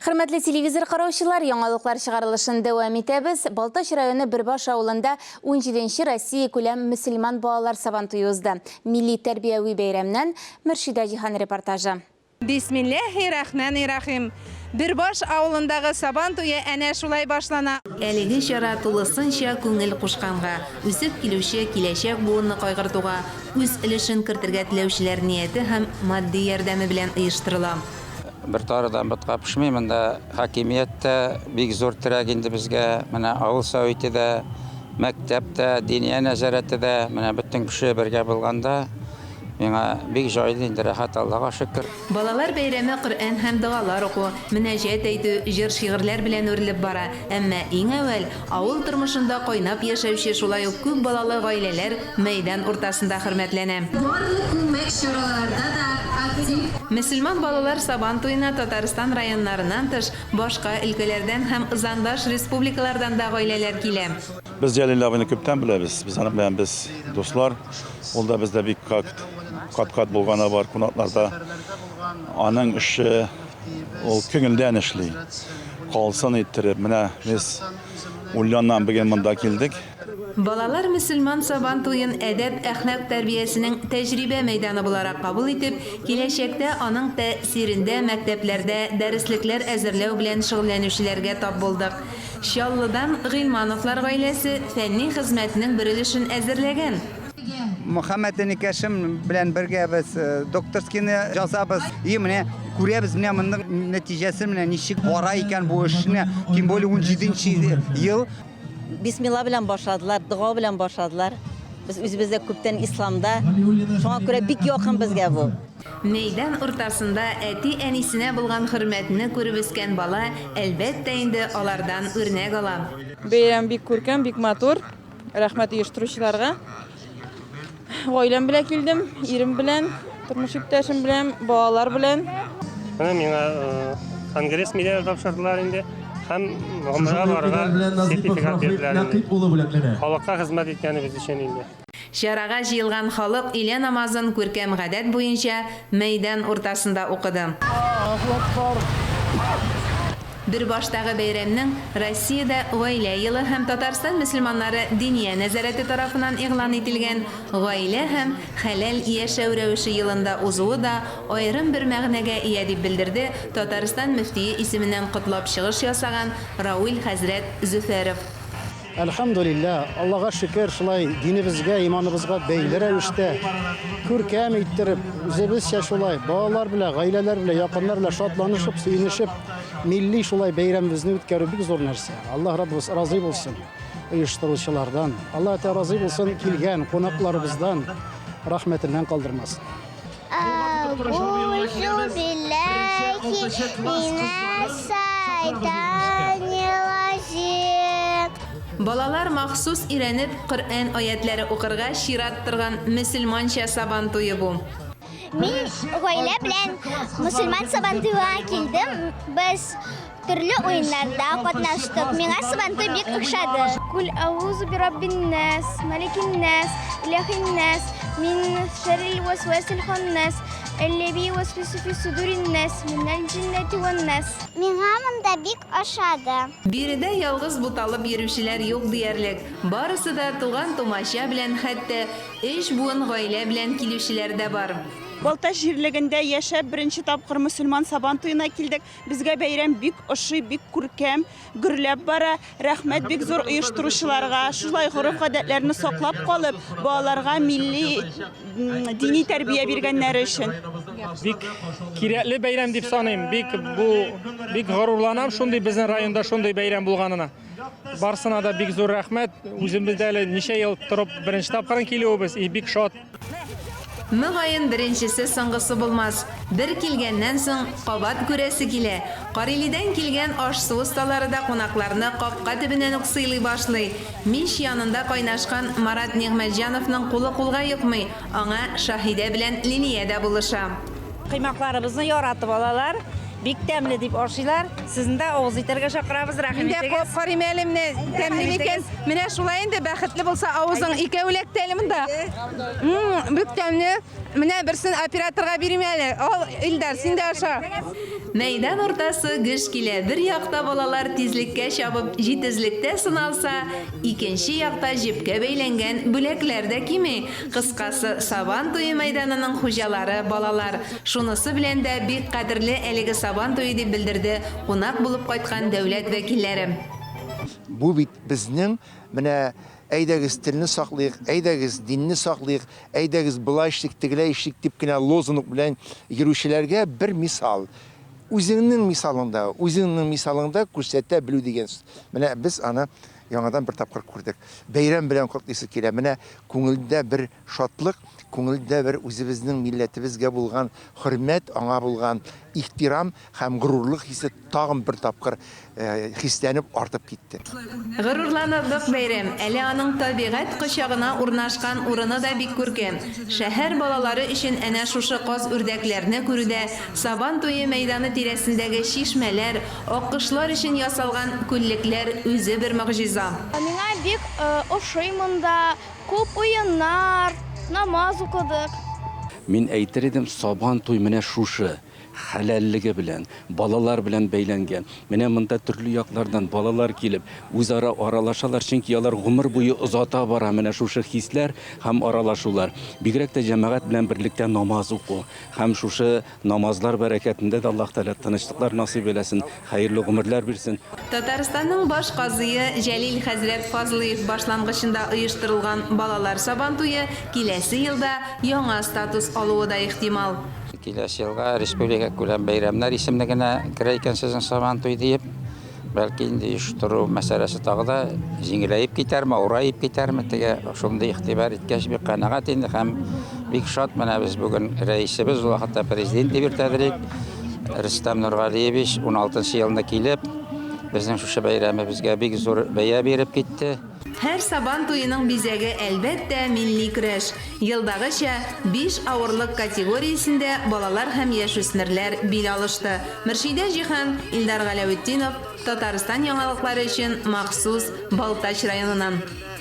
Хөрмәтле телевизор караучылар, яңалыклар чыгарылышын дәвам итәбез. Балтач районы Бөрбаш авылында 17нче Россия күләм мөселман балалар сабантуе узды. Милли тәрбияви бәйрәмнән Мөршидә Җиһан репортажы. Бисмилләһи рахмани рахим. Бөрбаш авылындагы Сабан туе әнә шулай башлана. Әлеге чара тулысынча күңел кушканга, үсеп килүче киләчәк буынны кайгыртуга үз өлешен кертергә теләүчеләр нияте һәм матди ярдәме белән оештырыла. Бер тарыдан ботка пешми, монда хакимият тә бик зур терәк инде безгә, менә авыл советы да, мәктәп тә, диния нәзарәте дә, менә бөтен кеше бергә булганда, миңа бик җайлы инде, рәхәт, Аллага шөкер. Балалар бәйрәме Коръән һәм догалар уку, мөнәҗәт әйтү, җыр-шигырьләр белән үрелеп бара. Әмма иң әүвәл, авыл тормышында кайнап яшәүче шулай ук күп балалы гаиләләр мәйдан уртасында хөрмәтләнә. Барлык күмәк чараларда да актив. Мөселман балалар Сабан туена Татарстан районнарыннан тыш, башка өлкәләрдән һәм ызандаш республикалардан да гаиләләр килә. Без Җәлил абыйны күптән беләбез. Без аның белән без дуслар. Ул да бездә бик как кат-кат булганы бар кунакларда. Аның эше ул күңелдән эшли. Калсын иттереп. Менә без Ульяннан бүген монда килдек. Балалар мөселман Сабан туен әдәп-әхлак тәрбиясенең тәҗрибә мәйданы буларак кабул итеп, киләчәктә аның тәэсирендә мәктәпләрдә дәреслекләр әзерләү белән шөгыльләнүчеләргә тап булдык. Чаллыдан Гыйльмановлар гаиләсе фәнни хезмәтнең бер өлешен әзерләгән. Мөхәммәт энекәшем белән бергә без э, докторскийны язабыз. И менә күрәбез менә моның нәтиҗәсе менә ничек бара икән бу эшне. Тем более 17 ел. Бисмилла белән башладылар, дога белән башладылар. Без үзебез дә күптән исламда. Шуңа күрә бик якын безгә бу. Мәйдан уртасында әти-әнисенә булган хөрмәтне күреп үскән бала, әлбәттә инде, алардан үрнәк ала. Бәйрәм бик күркәм, бик матур. Рәхмәт оештыручыларга. Гаиләм белән килдем, ирем белән, тормыш иптәшем белән, балалар белән. Менә миңа э, конгресс медале тапшырдылар инде һәм гомрәгә барырга сертификат бирделәр инде. Халыкка хезмәт иткәнебез өчен инде. Чарага җыелган халык өйлә намазын күркәм гадәт буенча мәйдан уртасында укыды. Бөрбаштагы бәйрәмнең Россиядә Гаилә елы һәм Татарстан мөселманнары Диния нәзарәте тарафыннан игълан ителгән Гаилә һәм хәләл яшәү рәвеше елында узуы да аерым бер мәгънәгә ия, дип белдерде Татарстан мөфтие исеменнән котлап чыгыш ясаган Рауил хәзрәт Зөфәров. Әлхәмдүлилләһ, Аллага шөкер, шулай динебезгә, иманыбызга бәйле рәвештә, күркәм иттереп, үзебезчә шулай балалар белән, гаиләләр белән, якыннар белән шатланышып, сөенешеп, милли шулай бәйрәмебезне үткәрү бик зур нәрсә. Аллаһ Раббыбыз разый булсын оештыручылардан. Аллаһ Тәгалә разый булсын килгән кунакларыбыздан, рәхмәтеннән калдырмасын. Әгузу билләһи минәш-шайтанир-раҗим. Балалар махсус өйрәнеп, Коръән аятьләре укырга чират торган мөселманча Сабан туе бу. Мин гаилә белән мөселман Сабантуена килдем. Без Төрле уеннарда катнаштык. Миңа Сабантуй бик охшады. Кул әгъузу бираббин-нас, маликин-нас, иләхин-нас, мин шәррил вәсвәсил ханнас, әлләзи ювәсвису фи судурин-нас, минәл җиннәти вән-нас. Миңа монда бик ошады. Биредә ялгыз буталып йөрүчеләр юк диярлек. Барысы да туган-тумача белән, хәтта өч буын гаилә белән килүчеләр дә бар. Балтач җирлегендә яшәп, беренче тапкыр мөселман Сабан туена килдек. Безгә бәйрәм бик ошый, бик күркәм, гөрләп бара. Рәхмәт бик зур оештыручыларга. Шулай гореф-гадәтләрне саклап калып, балаларга милли дини тәрбия биргәннәре өчен. Бик кирәкле бәйрәм дип саныйм. Бик бу бик горурланам шундый безнең районда шундый бәйрәм булганына. Барсына да бик зур рәхмәт. Үзебез дә әле ничә ел торып беренче тапкырын килүебез и бик шат. Мөгаен, беренчесе соңгысы булмас. Бер килгәннән соң, кабат күрәсе килә. Кариледән килгән аш-су осталары да кунакларны капка төбеннән үк сыйлый башлый. Мич янында кайнашкан Марат Нигъмәтҗановның кулы кулга йокмый, аңа Шаһидә белән Лилия дә булыша. Коймакларыбызны яратып алалар. Бик тәмле дип ашыйлар. Сезне дә авыз итәргә чакырабыз, рәхим Мин дә итегез. кабып карыйм әле, менә тәмле микән? Менә шулай инде бәхетле булса авызың икәү эләкте әле монда. М, бик тәмле. Менә берсен операторга бирим әле. Ал, Илдар, син дә аша. Мәйдан уртасы гөж килә. Бер якта балалар тизлеккә чабып, җитезлектә сыналса, икенче якта җепкә бәйләнгән бүләкләр дә кими. Кыскасы, Сабан туе мәйданының хуҗалары, балалар. Шунысы белән дә бик кадерле әлеге Сабан туе, дип белдерде кунак булып кайткан дәүләт вәкилләре. Бу бит безнең менә әйдәгез телне саклыйк, әйдәгез динне саклыйк, Әйдәгез, болай эшлик, тегеләй эшлик дип кенә лозунг белән йөрүчеләргә бер мисал. Үзеңнең мисалыңда, үзеңнең мисалыңда күрсәтә белү дигән сүз. Менә без аны яңадан бер тапкыр күрдек. Бәйрәм белән котлыйсы килә. Менә күңелдә бер шатлык, күңелдә бер үзебезнең милләтебезгә булган хөрмәт, аңа булган ихтирам һәм горурлык хисе тагын бер тапкыр хисләнеп артып китте. Горурланырлык бәйрәм, әле аның табигать кочагына урнашкан урыны да бик күркәм. Шәһәр балалары өчен әнә шушы каз-үрдәкләрне күрү дә, Сабан туе мәйданы тирәсендәге чишмәләр, аккошлар өчен ясалган күллекләр үзе бер могҗиза. Миңа бик ошый монда, күп уеннар, намаз укыдык. Мин әйтер идем, Сабан туй менә шушы. Хәләллеге белән, балалар белән бәйләнгән. Менә монда төрле яклардан балалар килеп, үзара аралашалар, чөнки алар гомер буе озата бара менә шушы хисләр һәм аралашулар. Бигрәк тә җәмәгать белән берлектә намаз уку һәм шушы намазлар бәрәкәтендә дә Аллаһ Тәгалә тынычлыклар насыйп әйләсен, хәерле гомерләр бирсен. Татарстанның баш казые Җәлил хәзрәт Фазлыев башлангычында оештырылган Балалар Сабантуе киләсе елда яңа статус алуы да ихтимал. Киләсе елга республика күләм бәйрәмнәр исемлегенә керә икән сезнең Сабантуй диеп, бәлки инде оештыру мәсьәләсе тагы да җиңеләеп китәрме, авыраеп китәрме, теге шундый игътибар иткәч бик канәгать инде һәм бик шат менә без бүген рәисебез, ул вакытта президент дип йөртәдер идек, Рөстәм Нургалиевич 16 елны килеп, безнең шушы бәйрәмебезгә бик зур бәя биреп китте. Һәр Сабан туеның бизәге, әлбәттә, милли көрәш. Елдагыча, биш авырлык категориясендә балалар һәм яшүсмерләр бил алышты. Мөршидә Җиһан, Илдар Галәветдинов, Татарстан яңалыклары өчен махсус Балтач районыннан.